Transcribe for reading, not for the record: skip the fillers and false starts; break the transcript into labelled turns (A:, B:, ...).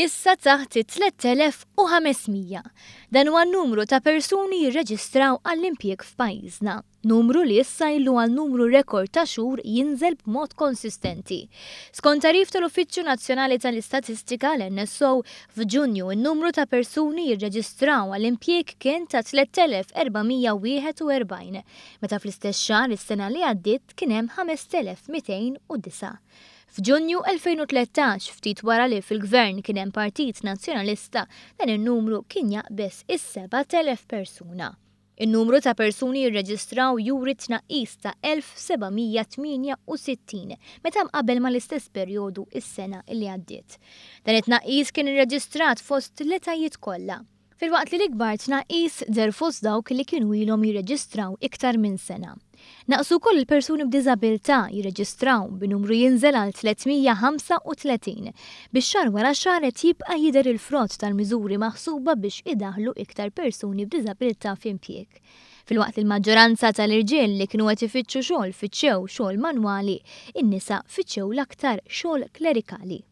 A: Issa taħt it-3,500. Dan huwa n-numru ta' persuni jirreġistraw għall-impjieg f'pajjiżna. Numru li issa ilu għal numru rekord ta' xhur jinżel b'mod konsistenti. Skont tagħrif tal-Uffiċċju Nazzjonali tal-Istatistika, l-NSO, f'Ġunju n-numru ta' persuni jirreġistraw għall-impjieg kien ta' 3,441, meta fl-istess xahar is-sena li għaddiet kien hemm 5,209. F'Ġunju 2013, ftit wara li fil-Gvern kien hemm Partit Nazzjonalista, dan in-numru kien jaqbeż is-7,000 persuna. In-numru ta' persuni jirreġistraw juri tnaqqis ta' 1,768 meta mqabbel mal-istess perjodu is-sena li għaddiet. Dan it-tnaqqis kien irreġistrat fost l-etajiet kollha, filwaqt li l-ikbar tnaqqis deher fost dawk li kienu ilhom jirreġistraw iktar minn sena. Naqsu wkoll il-persuni b'diżabilità jirreġistraw, b'numru jinżel għal 335, biex xahar wara xahar qed jibqa' jidher il-frott tal-miżuri maħsuba biex idaħħlu iktar persuni b'diżabilità f'impjieg. Filwaqt li l-maġġoranza tal-irġiel li kienu qed ifittxu xogħol fittxew xogħol manwali, in-nisa fittxew l-aktar xogħol klerikali.